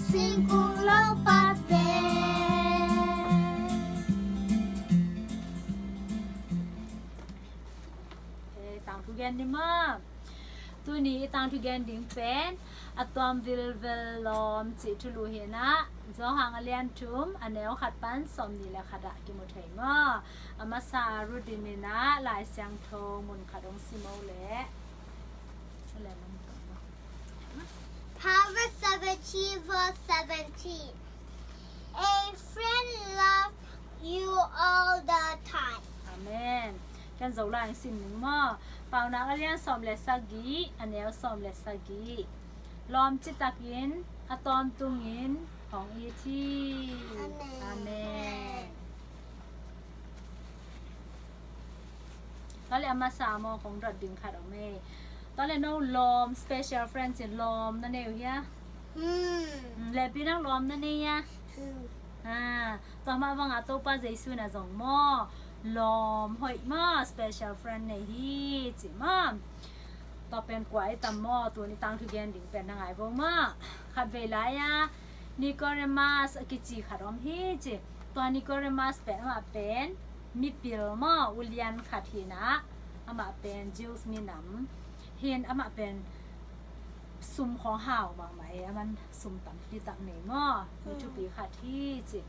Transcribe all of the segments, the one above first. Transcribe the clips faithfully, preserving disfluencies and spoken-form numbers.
Singkung lo pate. Eh, tangthu gen ni maw. Tuni i tangthu gen ding pen a tuam vilvel lawm cih thulu hi a, Johan a lian thum a neu khat pan sawmnih le khat ah kimu thei maw. A masa Ruth in a Lai Siangtho mun khat hong sim o leh. Proverbs seventeen, verse seventeen. A friend love you all the time. Amen. Kan Zolai hong sim ning maw. Paunak a lian sawm le sagih, a neu sawm le sagih. Lawm citakin a tawntungin hong it hi. Amen. Amen. Tua leh a masa maw kong dot ding khat om e. Tua leh no lawm, special friend ci lawm na nei uh hia? Hmm. Hmm, Lepi nang lawm na nei hia? Hmm. Ah, tua mah bangah Topa Jesu in a zong maw lawm hoih maw special friend nei hi ci maw. Tua pen kua i tam maw, tuni tangthu gen ding pen na ngai vo maw. Khatvei lai-a Nicodemus a kici khat om hi ci. Tua Nicodemus pen amah pen mipil maw, ulian khat hi a, amah pen Jews minam hi a, amah pen sum khawng hau mahmah e, aman sum tampi tak nei maw, mi thupi khat hi ci.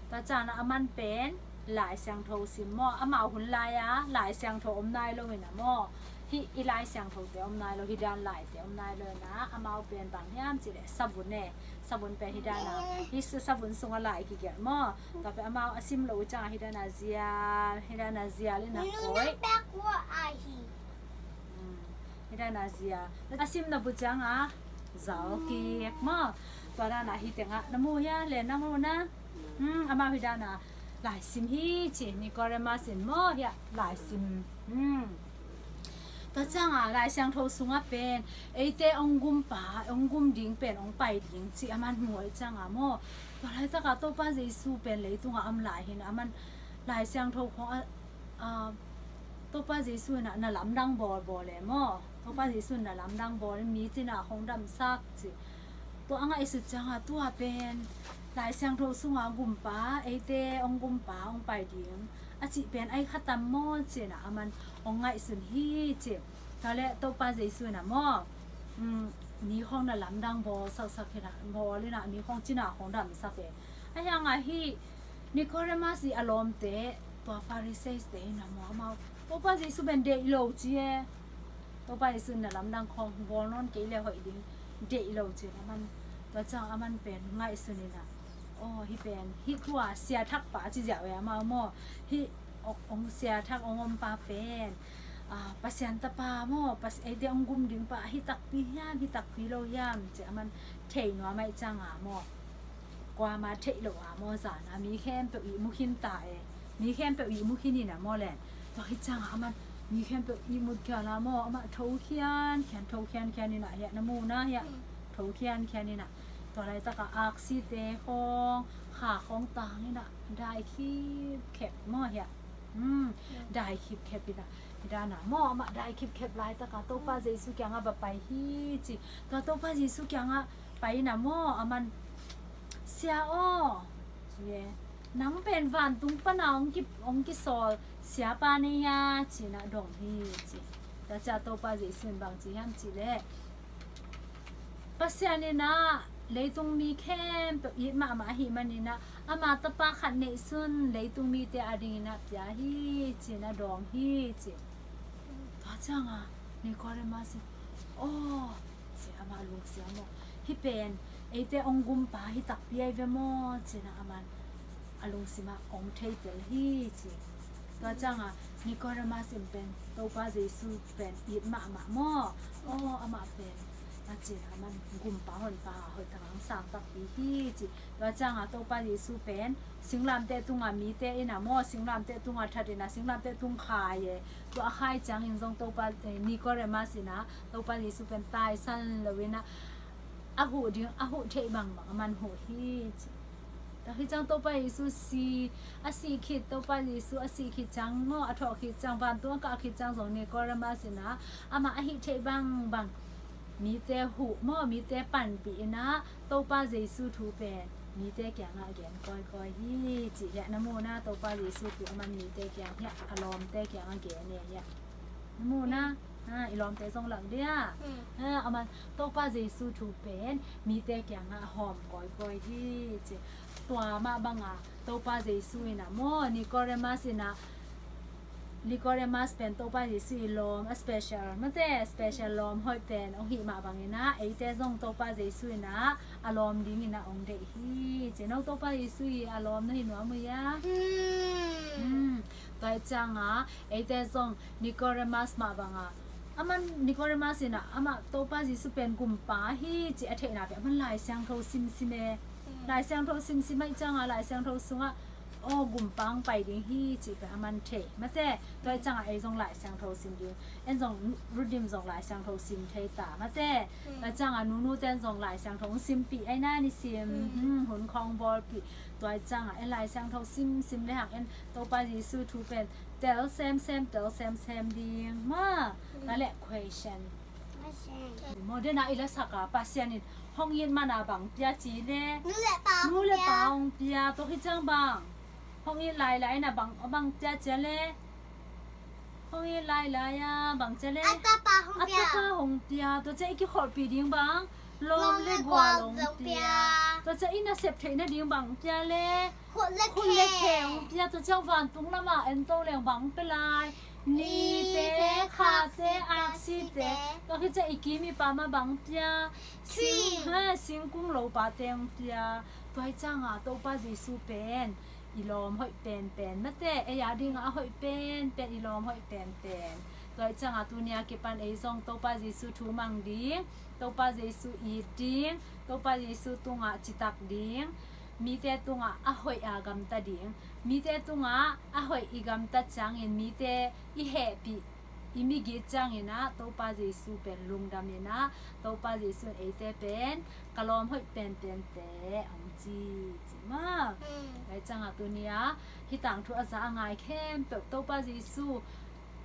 Tua ciangin a man pen Lai Siangtho sim maw, amau hun lai-a Lai Siangtho om nai lo in a maw, hih i Lai Siangthote om nai lo, hih dan laite om nai lo in a, amau pen bang hiam cih leh savun e, savun pen hih dan a, hih savun sungah lai kigelh maw. Tua pen amau a sim loh uh ciangin hih dan a zial, hih dan a zial in a koih. Hih dan a zial. A simna buk ciangin zau kik maw. Tua dan a hih tengah na mu hia, le na mu na. Hmm, amau hih dan a lai sim hi ci, Nicodemus in maw hih lai sim. Hmm. Tua ciangin Lai Siangtho sungah pen eite hong gumpa, hong gum ding pen hong pai ding ci aman mu ahih ciangin maw. Tua laitakah Topa Jesu pen leitungah om lai hi a, aman Lai Siangtho khawng a, a, Topa Jesu in a na lamdang bawlbawl e maw. Topa Jesu in na lamdang bawl, mi cina khawng damsak ci. Tua a ngaihsut ciangin tua pen Lai Siangtho sunga gumpa, eite hong gumpa hong pai ding a cih pen ahi kha tam maw cina aman hong ngaihsun hi ci. Tua leh Topa Jesu in a maw, um, mi khawng na lamdang bawl saksak hi a, bawl in a mi khawng cina khawng damsak e. Ahi hangin hih Nicodemus i a lawmte, tua Pharisees te in a maw, amau Topa Jesu pen deih lo ci e. Topa Jesu in na lamdang khawng bawl nawn kei leh hoih ding, deih lo ci e. Aman, tua ciang aman pen ngaihsun in a, aw, hih pen, hih tua sia thak pa ci ziau e amau maw. Hih ong, ong sia thak ong om pa pen, ah, Pasian tapa maw, Pas-, eite ong gum ding pa, hih takpi hiam, hih takpi lo hiam ci aman thei nuam ahih ciangin maw. Kuamah theih loh a maw, zan a mi khempeuh ihmu khin ta e. Mi khempeuh ihmu khin in a maw leh. Tua khit ciangin aman mi khempeuh ihmut khial a maw, amah tho khiankhian, tho khiankhian in a hiah na mu na hiah. Tho khiankhian in a. Tua laitakah aksite khawng, kha khawng tang in a, dai khipkhep maw hiah. Hmm, dai khipkhep in a. Hih dan a maw, amah dai khipkhep laitakah Topa Jesu kiangah va pai hi ci. Tua Topa Jesu kiangah pai in a maw, aman, "Sia aw," ci e, "nang pen vantung pana hong ki, hong kisawl siapa na hia?" ci in a dong hi ci. Tua ciang Topa Jesu in bang ci hiam cih leh, "Pasian in a leitung mi khempeuh it mahmah ahih manin a, ama tapa khat neihsun leitung mite adingin a pia hi," ci in a dong hi ci. Tua ciangin Nicodemus in, "Aw," ci, amah lungsim ah maw, "Hih pen eite hong gumpa hih takpi ahi ve maw?" ci in a aman a lungsim ah hong theitel hi ci. Tua ciangin Nicodemus in pen Topa Jesu pen it mahmah maw. "Aw, amah pen," a ci in a aman gumpa honpa hoih tak hong sang takpi hi ci. Tua ciangin Topa Jesu pen singlamteh tungah mite in a maw, singlamteh tungah that in a, singlamteh tung khai e. Tua a khai ciangin zong Topa, eh, Nicodemus in a Topa Jesu pen taisan lo in a, a huh ding, a huh theih bangbang aman huh hi ci. Tua hi ciang Topa Jesu si, a sih khit, Topa Jesu a sih khit ciang maw, a thawh khit ciang, vantung a kah khit ciang zong Nicodemus in a, amah a hih theih bangbang mite huh maw, mite panpih in ah Topa Jesu thu pen mite kiangah gen kawikawi hi cih hi a. Na mu na, Topa Jesu thu aman mite kiang hi a, a lawmte kiangah gen e hi a. Na mu na, ha, i lawmte zong lak dia. Ha, aman Topa Jesu thu pen mite kiangah hawm kawikawi hi ci. Tua mah banga Topa Jesu in ah maw, Nicodemus in ah, Nicodemus pen Topa Jesu i lawm a special, mate, special lawm hoih pen hong hih mah bangin ah eite zong Topa Jesu in ah a lawm dingin ah hong deih hi ci. No Topa Jesu i a lawm na hi nuam uh hia? Tua hi ciangah eite zong Nicodemus mah banga, aman Nicodemus in ah amah Topa Jesu pen gumpa hi ci a theihna pen aman Lai Siangtho simsim e. Lai Siangtho simsim ahih ciangah Lai Siangtho sungah aw, gumpa hong pai ding hi cih pen aman thei, mate. Tua hi ciangah ei zong Lai Siangtho sim ding, en zong Rudim zong Lai Siangtho sim thei ta, mate. Tua hi ciangah nunu ten zong Lai Siangtho hong simpih, ei na, ni sim, hun khawng bawlpih. Tua hi ciangah en Lai Siangtho simsim le hang en Topa Jesu thu pen tel semsem, tel semsem ding maw. Tua leh question. Modena i lasak a Pasian in hong it man a bang pia ci le? Nu le pa hong pia. Nu le pa hong pia. Tua hi ciang bang? Hong it lailai in a bang, bang pia ci le? Hong it lailai a bang ci le? A tapa hong pia. A tapa hong pia. Tua ciang i kikholhpih ding bang? Lawm le gual hong pia. Tua ciang i nasep theih nading bang pia le? Khut le khe hong pia. Tua ciang vantung lamah en to leng bang pia lai? Nite, khate, aksite. Tua hi ciang i kim i pam a bang pia? Sing, ha, singkung lopate hong pia. Tua hi ciangah Topa Jesu pen i lawm hoih penpen, mate, ei a dingah a hoih penpen, i lawm hoih penpen. Tua hi ciangah tuni a kipan ei zong Topa Jesu thu mang ding, Topa Jesu it ding, Topa Jesu tungah citak ding, mite tungah a hoih a gamta ding. Mite tungah a hoih i gamtat ciangin mite i hehpih, i migit ciangin ah Topa Jesu pen lungdam in ah, Topa Jesu in eite pen ka lawm hoih penpente hong ci, ci maw. Tua hi ciangah tuni a hih tangthu a za a ngai khempeuh Topa Jesu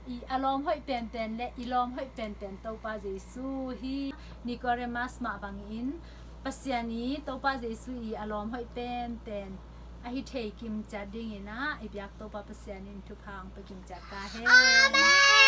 i a lawm hoih penpen le i lawm hoih penpen Topa Jesu hi. Nicodemus mah bangin Pasian i Topa Jesu i a lawm hoih penpen ahi thei kimciat dingin ah i biak Topa Pasian in thupha hong pia kimciat ta hen. Amen.